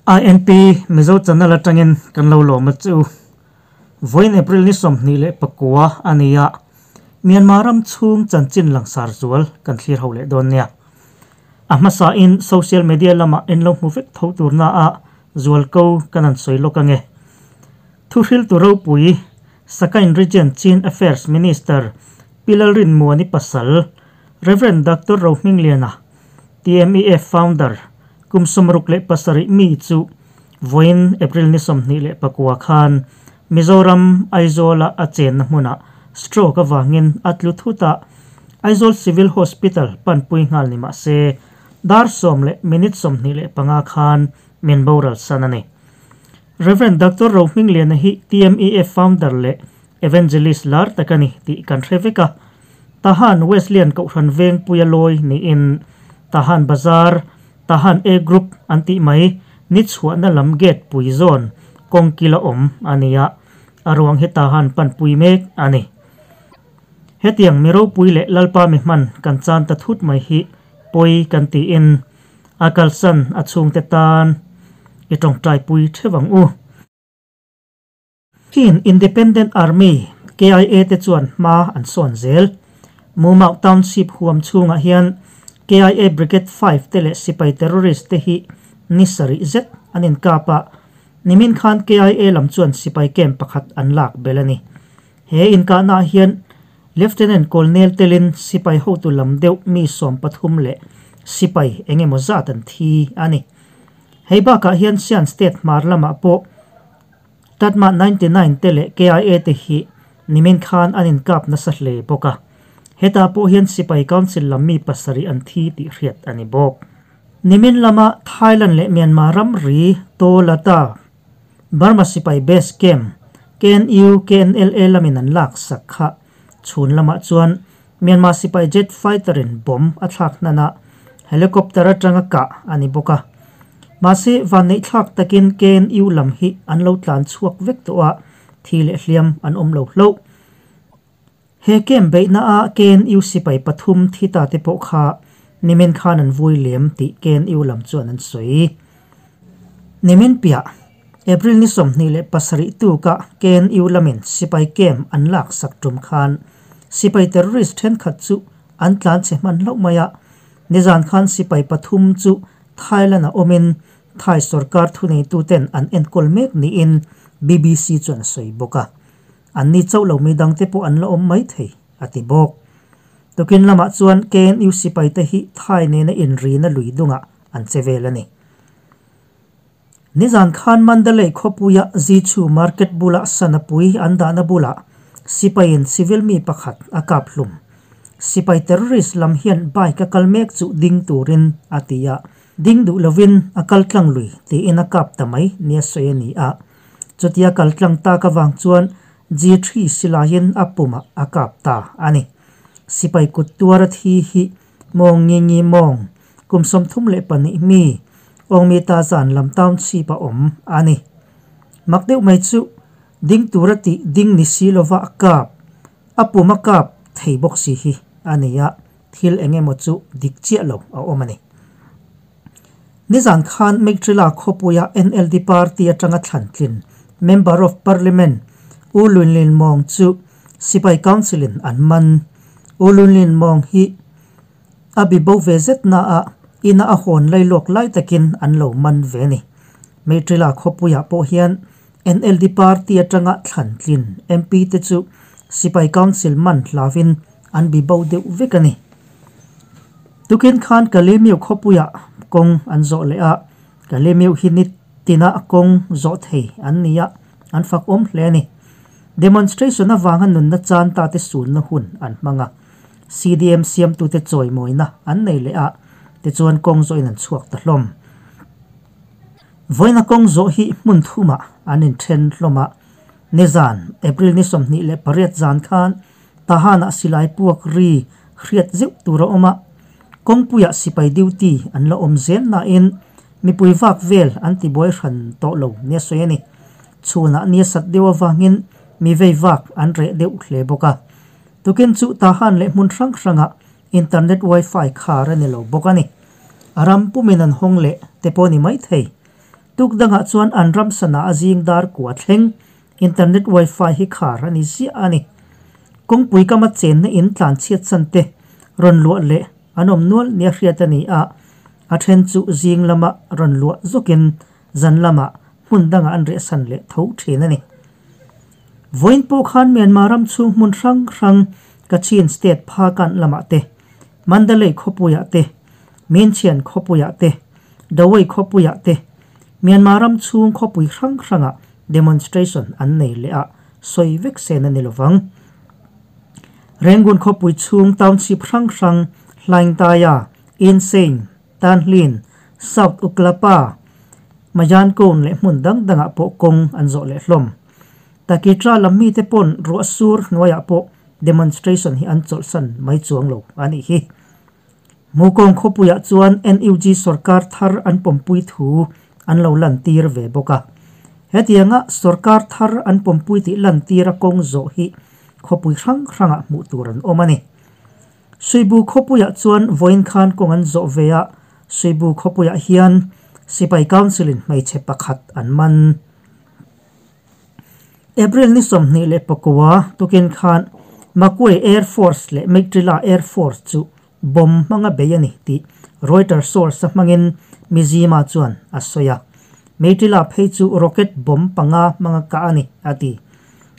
INP Mizo channel atangin kan lo lawm a che u. Vawiin April ni 29 a ni a, Myanmar ram chhung chanchin langsar zual kan thlir ho leh dawn nia. A hmasain social media lamah en lo hmu vek tho turna a zualko kan han sawi lawk ange. Thuhriltu ropui Sakain Region Chin Affairs Minister Pi Lalrinmuani pasal Rev. Doctor Rohmingliana, TMEF founder, kum 67 mi chu vawiin April ni 29 khan Mizoram Aizawl-a a chenna hmunah stroke avangin a tlu thut a, Aizawl Civil Hospital panpui nghal ni mah se dar sawm leh minute 25 khan min boral san a ni. Rev. Doctor Rohmingliana hi TMEF founder leh Evangelist lar tak a ni tih kan hre vek a. Tahan Wesleyan Kohhran Vengpuia lawi niin Tahan Bazar, Tahan A Group an tih mai ni chhuahna lam gate pui zawn kawng kila awm a ni a, a ruang hi Tahan panpui mek a ni. Hetiang mi ropui leh Lalpa mi hman kan chan ta thut mai hi pawi kan tiin a kalsan a chhungte tan i tawngtaipui theuh ang u. Chin Independent Army, KIA, te chuan hma an sawn zel. Mumau Township huam chhungah hian KIA Brigade 5 te leh sipai terrorist te hi ni sarih zet an inkap a, nimin khan KIA lam chuan sipai camp pakhat an lak belh a ni. He inkahnaah hian Lieutenant Colonel telin sipai hotu lam deuh mi 13 leh sipai eng emaw zat an thi a ni. Hei bakah hian Shan State hmar lamah pawh Tatma 99 te leh KIA te hi nimin khan an inkap nasa hle bawk a. Hetah pawh hian Sipai Council lam mi pasarih an thi tih hriat a ni bawk. Nimin lama Thailand leh Myanmar ramri Tawlata Burma Sipai Base Camp KNU KNLA lamin an lak sak kha chhun lamah chuan Myanmar Sipai jet fighter in bomb a thlak hnan a, helicopter atanga kah a ni bawk a. Mahse, vanneih thlak takin KNU lam hi an lo tlan chhuak vek tawh a, thi leh hliam an awm lo hlauh. He camp beihna a KNU sipai pathum thi ta te pawh kha nimin khan an vui lem tih KNU lam chuan an sawi. Nimin piah, April ni 27 tuka KNU lamin sipai camp an lak sak tum khan sipai terrorist thenkhat chu an tlan che hman hlauh mai a, nizan khan sipai pathum chu Thailand a awmin Thai sorkar thuneituten an enkawl mek niin BBC chuan a sawi bawk a. An ni chauh lo mi dangte pawh an la awm mai thei, a ti bawk. Tukin lamah chuan KNU sipaite hi Thai nena inrina lui dungah an che vel a ni. Nizan khan Mandalay khawpuia Zichu Market bula sanapui an dahna bulah sipaiin civil mi pakhat a kap hlum. Sipai terrorist lam hian bike a kal mek chu ding turin a ti a, ding duh lovin a kal tlang lui tiin a kap ta mai nia sawi a ni a. Chutia kal tlang tak avang chuan G3 silaiin a pumah a kap ta a ni. Sipai kut tuara thi hi Mawng ngi ngi mawng, kum 32 mi, Awngmi ta zan lam township a awm a ni. Mak deuh mai chu ding tura tih ding ni si lova a kap, a pum a kap thei bawk si hi a ni a, thil eng emaw chu dik chiah lo a awm a ni. Nizan khan Meitrila khawpuia NLD party atanga thlan tlin Member of Parliament U Lunlin Mawng chu Sipai Council in an man. U Lunlin Mawng hi a bi bo ve zet na a ina a hawn lai lawk lai takin an lo man ve ni. Meitrila khawpuiah pawh hian NLD party atanga thlan tlin MP te chu Sipai Council man hlavin an bi bo deuh vek a ni. Tukin khan Kalemiu khawpuiah kawng an zawh leh a, Kalemiu hi ni tina kawng zawh thei an ni a, an fak awm hle a ni. Demonstration avanga nunna chan ta te sunna hun an hmang a, CDM siamtute chawimawina an nei leh a, tichuan kawng zawhin an chhuak ta hlawm. Vawiina kawng zawh hi hmun thumah an inthen hlawm a, nizan April ni 28 zan khan Tahanah silai puak ri hriat zeuh tur a awm a, kawngpuiah sipai duty an la awm zel nain mipui vak vel an ti buai hran tawh lo nia sawi a ni. Chhunah nia sat deuh avangin mi vei vak an reh deuh hle bawk a. Tukin chu Tahan leh hmun hrang hrangah internet wifi khar a ni lo bawk a ni. A ram pumin an hawng leh te pawh a ni maithei. Tuk dangah chuan an ram sana a zing dar kua thleng internet wifi hi khar a ni ziah a ni. Kawngpui kama chenna in tlan chhiat chan te rawn luah leh an awm nual nia hriat a ni a, a then chu zing lama rawn luah zawkin zan lamah hmun dangah an rehsan leh tho thin a ni. Vawiin pawh khan Myanmar ram chhung hmun hrang hrang Kachin State Phakan lamah te, Mandalay khawpuiah te, Minchian khawpuiah te, Dawei khawpuiah te, Myanmar ram chhung khawpui hrang hrangah demonstration an nei leh a, sawi vek sen a ni lovang. Rangoon khawpui chhung township hrang hrang Hlaingtaya, Insein, Tanhlin, South Uklapa, Mayankawn leh hmun dang dangah pawh kawng an zawh leh hlawm. Takitra lam mite pawn ruah sur hnuaiah pawh demonstration hi an chawlhsan mai chuang lo a nih hi. Mukawng khawpuiah chuan NUG sorkar thar an pawmpui thu an lo lantir ve bawk a. Hetianga sorkar thar an pawmpui tih lantira kawng zawh hi khawpui hrang hrangah hmuh tur an awm a ni. Suibu khawpuiah chuan vawiin khan kawng an zawh ve a, Suibu khawpuiah hian Sipai Council-in hmeichhe pakhat an man. April ni 29 tukin khan Magway Air Force leh Meiktila Air Force chu bomb hmanga bei a ni tih Reuters source a hmangin Mizzima chuan a sawi a. Meiktila phei chu rocket bomb panga hmanga kah a ni, a ti.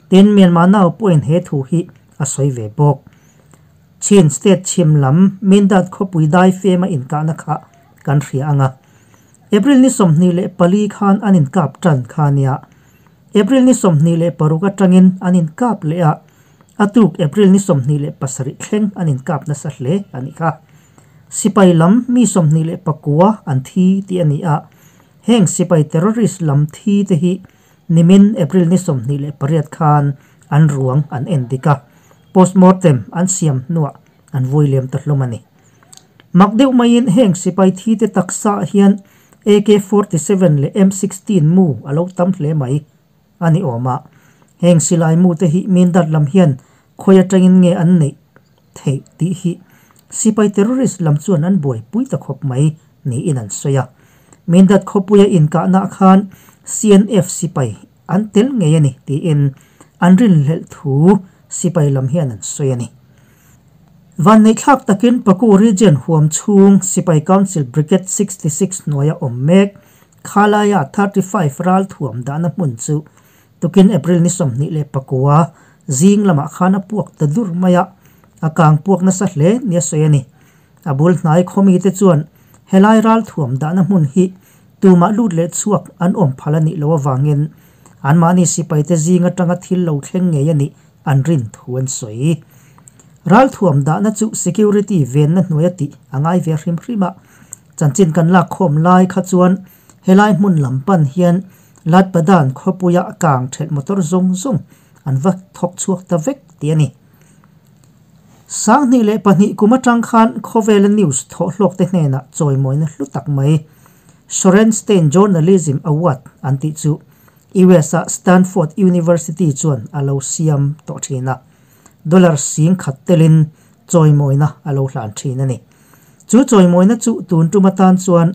Tin, Myanmar nau pawhin he thu hi a sawi ve bawk. Chin State chhim lam Mindat khawpui dai fema inkahna kha kan hria ang a. April ni 24 khan an inkap tan kha nia. April ni 26 atangin an inkap leh a, a tuk April ni 27 thleng an inkap nasa hle a nih kha. Sipai lam mi 29 an thi tih a ni a, heng sipai terrorist lam thi te hi nimin April ni 28 khan an ruang an en dik a, postmortem an siam hnuah an vui liam ta hlawm a ni. Mak deuh maiin heng sipai thi te taksa ah hian AK 47 leh M 16 mu a lo tam hle mai a ni awm a. Heng silai mu te hi Mindat lam hian khawi atangin nge an neih theih tih hi sipai terrorist lam chuan an buaipui ta khawp mai niin an sawi a. Mindat khawpuia inkahna khan CNF sipai an tel ngei a ni tiin an rinhlelh thu sipai lam hian an sawi a ni. Vanneihthlak takin Paku Region huam chhung Sipai Council Brigade 66 hnuaia awm mek Khalaya 35 ral thuam dahna hmun chu tukin April ni 29 zing lamah khan a puak ta dur mai a, a kang puak nasa hle nia sawi a ni. A bul hnai khawmite chuan helai ral thuam dahna hmun hi tumah lut leh chhuak an awm phal a nih loh avangin anmahni sipaite zing atanga thil lo thleng ngei a nih an rin thu an sawi. Ral thuam dahna chu security venna hnuaia tih a ngai ve hrim hrim a, chanchin kan lak khawm lai kha chuan helai hmun lam pan hian Latpadan khawpuia kang thelh motor zawng zawng an va thawk chhuak ta vek tih a ni. 2002 kum atang khan khawvela news thawhhlawkte hnenah chawimawina hlu tak mai Shorenstein Journalism Award an tih chu US-a Stanford University chuan a lo siam tawh thin a, dollar 10,000 telin chawimawina a lo hlan thin a ni. Chu chawimawina chu tun tum atan chuan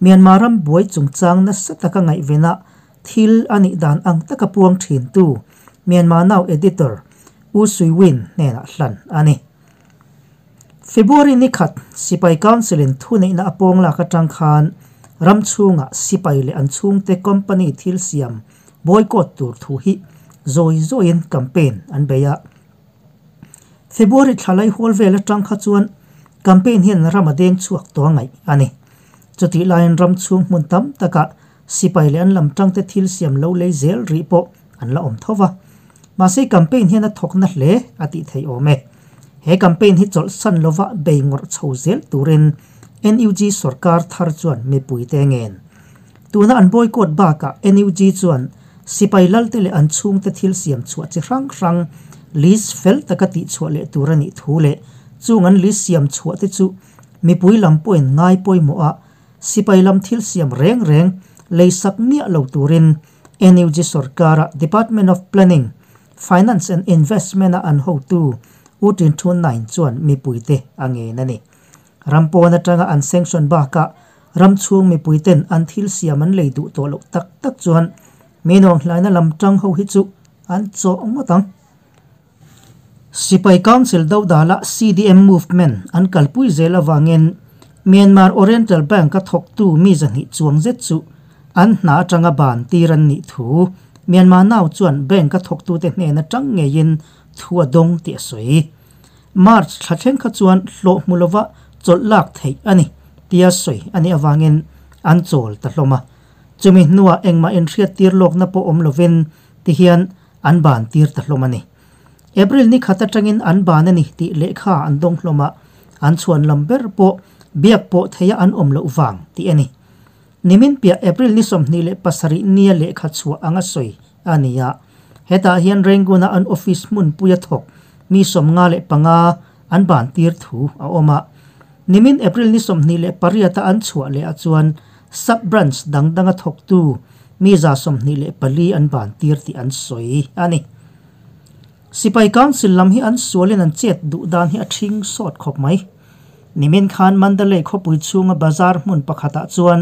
Myanmar ram buai chungchang nasa taka ngaihvena thil a nih dan ang taka puang thintu Myanmar Now editor U Sui Win hnenah hlan a ni. February ni khat Sipai Council-in thuneihna a pawng lak atang khan ram chhungah sipai leh an chhungte company thil siam boycott tur thu hi zawi zawiin campaign an bei a. February thla lai hual vel atang kha chuan campaign hian ram a deng chhuak tawh a ngaih a ni. Chutih laiin ram chhung hmun tam takah sipai leh an lam tangte thil siam lo lei zel rih pawh an la awm tho va. Mahse campaign hian a thawkna hle a tih theih awm e. He campaign hi chawlhsan lova bei ngawrh chho zel turin NUG sorkar thar chuan mipuite ngen. Tuna an boycott bakah NUG chuan sipai lalte leh an chhungte thil siam chhuah chi hrang hrang list fel taka tihchhuah leh tur a nih thu leh chung an list siam chhuah te chu mipui lam pawhin ngai pawimawh a sipai lam thil siam reng reng leisak miah lo turin NUG sorkara Department of Planning, Finance and Investment-a an hotu U Tin Thu Naing chuan mipuite a ngen a ni. Ram pawn atanga an sanction bakah Ram chhung mipui ten an thil siam an lei duh tawh loh tak tak chuan mi nuamhlaina lam tang ho hi chu an chawh ngawt ang. Sipai Council dodala CDM movement an kalpui zel avangin Myanmar Oriental Bank-a thawktu mi zahnih chuang zet chu an hna atanga ban tir an nih thu Myanmar Now chuan bank-a thawktute hnen atang ngeiin thu a dawng tih a sawi. March thla thleng kha chuan hlawh hmu lova chawlh lak theih a ni tia sawi a nih avangin an chawl ta hlawm a. Chumi hnuah engmah inhriattir lawkna pawh awm lovin tihian an ban tir ta hlawm a ni. April ni khat atangin an ban a ni tih lehkha an dawng hlawm a, an chhuan lam ber pawh biak pawh theia an awm loh vang tih a ni. Nimin piah April ni 27 nia lehkha chhuah anga sawi a ni a. Hetah hian Rangoon-a an office hmunpui a thawk mi 55 an ban tir thu a awm a. Nimin April ni 28 a an chhuah leh ah chuan sub-branch dang danga thawktu mi 124 an ban tir tih an sawi a ni. Sipai Council lam hi an sualin an chet duh dan hi a ṭhing sawt khawp mai. Nimin khan Mandalay khawpui chhunga bazar hmun pakhatah chuan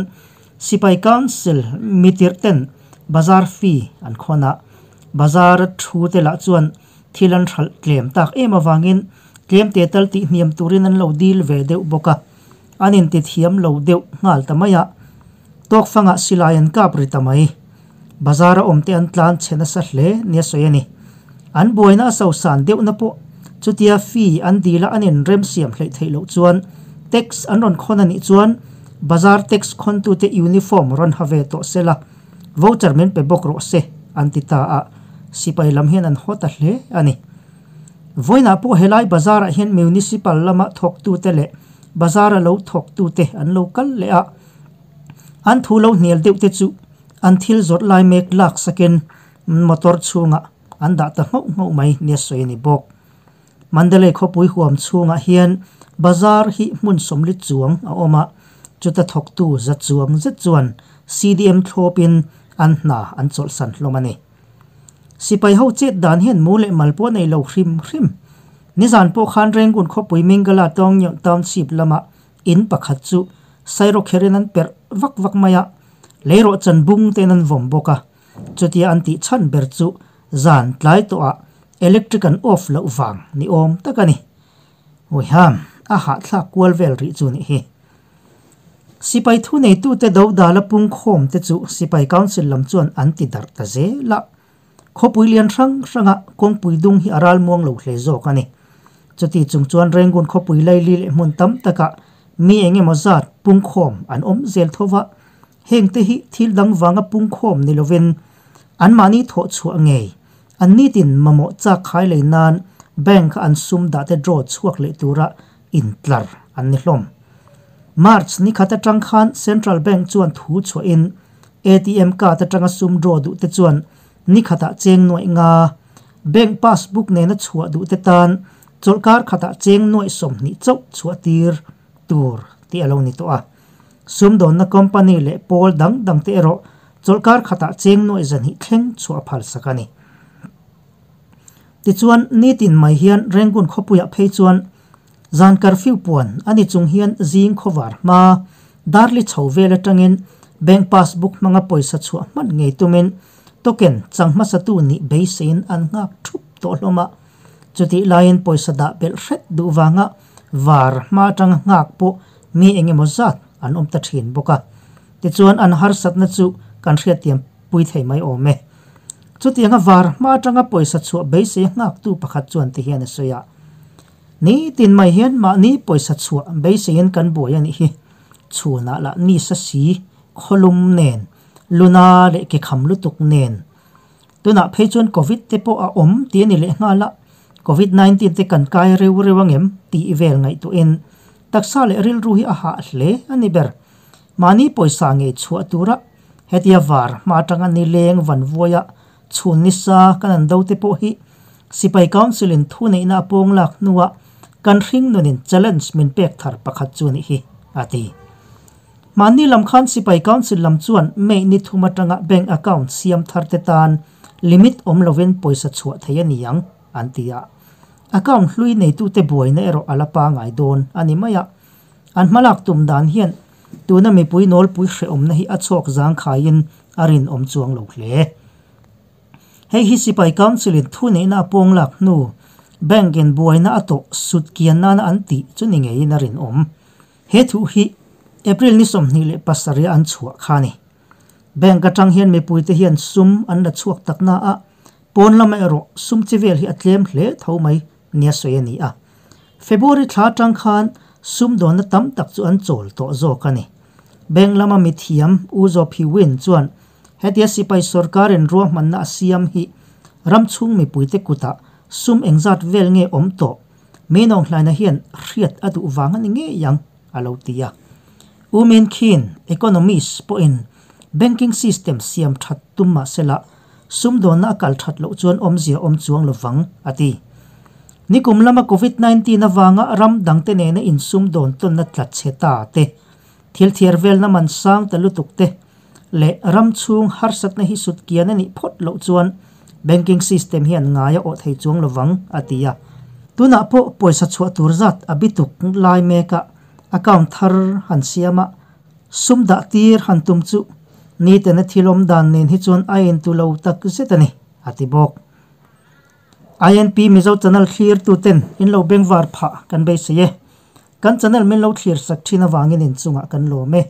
Sipai Council mitirh ten bazar fee an khawn a, bazar thu te lah chuan thil an hralh tlem tak em avangin tlem te tal tih hniam turin an lo dil ve deuh bawk a, an inti thiam lo deuh nghal ta mai a, tawkfangah silai an kap ri ta mai. Bazar a awm te an tlan chhe nasa hle nia sawi a ni. An buaina a sosan deuhna pawh chutia fee an dil a an inremsiam hleih theih loh chuan tax an rawn khawn a nih chuan bazar tax khawntute uniform rawn ha ve tawh se la, voucher min pe bawk rawh se an ti ta a, sipai lam hian an haw ta hle a ni. Vawiinah pawh helai bazar ah hian municipal lama thawktute leh bazar a lo thawktute an lo kal leh a, an thu lo hnial deuh te chu an thil zawrh lai mek lak sakin motor chhungah an dah ta nghauh nghauh mai nia sawi a ni bawk. Mandalay khawpui huam chhungah hian bazar hi hmun sawmli chuang a awm a, chuta thawktu za chuang zet chuan CDM thlawpin an hna an chawlhsan hlawm a ni. Sipai ho chet dan hian mu leh mal pawh nei lo hrim hrim. Nizan pawh khan Rangoon khawpui Mingala Taungnyunt Township lama in pakhat chu sairawkherin an perh vak vak mai a, leirawh chan bung tein an vawm bawk a. Chutia an tih chhan ber chu zan tlai tawhah electric an off loh vang ni awm tak a ni. Awiham, a hahthlak kual vel rih chu nih hi. Sipai thuneitute dodala pungkhawm te chu Sipai Council lam chuan an ti darh ta zel a. Khawpui lian hrang hranga kawngpui dung hi a ral muang lo hle zawk a ni. Chuti chung chuan Rangoon khawpui laili leh hmun tam takah mi eng emaw zat pungkhawm an awm zel tho va. Hengte hi thil dang vanga pungkhawm ni lovin anmahni thawh chhuah ngei an nitin mamawh chak khai lei nan bank-a an sum dahte draw chhuak leh tura intlar an ni hlawm. March ni khat atang khan Central Bank chuan thu chhuahin ATM card atanga sum draw duhte chuan ni khatah cheng nuaih nga, bank passbook nena chhuah duhte tan chawlhkar khatah cheng nuaih 20 chauh chhuah tir tur tih a lo ni tawh a. Sumdawnna company leh pawl dang dangte erawh chawlhkar khatah cheng nuaih 200 thleng chhuah phal sak a ni. Tichuan, nitin mai hian Rangoon khawpuiah phei chuan zan curfew puan a ni chung hian zing khawvar hma darli chho vel atangin bank passbook hmanga pawisa chhuah hman ngei tumin token chang hmasatu nih beiseiin an nghak thup tawh hlawm a. Chutih laiin pawisa dah belh hret duh vanga var hma atanga nghak pawh mi eng emaw zat an awm ta thin bawk a. Tichuan an harsatna chu kan hriattiam pui thei mai awm e. Chutianga var hma atanga pawisa chhuah beisei nghaktu pakhat chuan ti hian a sawi a, Nitin mai hian mahni pawisa chhuah beiseiin kan buai a nih hi. Chhunah lah nisa si, khawlum nen, luna leh ke kham lutuk nen. Tunah phei chuan Covid te pawh a awm tih a ni leh nghal a, Covid 19 te kan kai reu reu angem tih vel ngaihtuahin taksa leh rilru hi a hah hle a ni ber. Mahni pawisa ngei chhuah tura hetia var hma atanga nileng van vuaia chhun nisa kan an do te pawh hi Sipai Council in thuneihna a pawng lak hnuah kan hring nunin challenge min pek thar pakhat chu a nih hi, a ti. Mahni lam khan Sipai Council lam chuan May ni thum atanga bank account siam thar te tan limit awm lovin pawisa chhuah thei a ni ang, an ti a. Account hlui neitute buaina erawh a la pangai dawn a ni mai a. An hmalak tum dan hian tuna mipui nawlpui hrehawmna hi a chhawk zangkhaiin a rinawm chuang lo hle. Hei hi Sipai Council-in thuneihna a pawng lak hnu Bank-in buaina a tawh sut kian nana an tih chu ni ngeiin a rinawm. He thu hi April ni 27 a an chhuah kha a ni. Bank atang hian mipuite hian sum an la chhuak tak na a, pawn lama erawh sum chi vel hi a tlem hle tho mai nia sawi a ni a. February thla atang khan sumdawnna tam tak chu an chawl tawh zawk a ni. Bank lama mithiam U Zaw Phi Win chuan hetia sipai sorkarin ruahmanna a siam hi ram chhung mipuite kutah sum engzat vel nge awm tawh Minawnghlaina hian hriat a duh vang a ni ngei ang, a lo ti a. U Min Khin, economist, pawhin banking system siam that tum mah sela, sumdawnna a kal that loh chuan awmzia awm chuang lovang, a ti. Nikum lama Covid 19 avanga ram dangte nena insumdawn tawnna tla chhe ta te, thil thiar velna man sang ta lutuk te leh ram chhung harsatna hi sut kian a nih phawt loh chuan banking system hian ngai a awh thei chuang lovang, a ti a. Tunah pawh pawisa chhuah tur zat a bituk lai mekah account thar han siam a, sum dah tir han tum chu nitena thil awm dan nen hi chuan a intu lo tak zet a ni, a ti bawk. INP Mizo channel thlirtuten in lo bengvar phah kan beisei e. Kan channel min lo thlir sak thin avangin inchungah kan lawm e.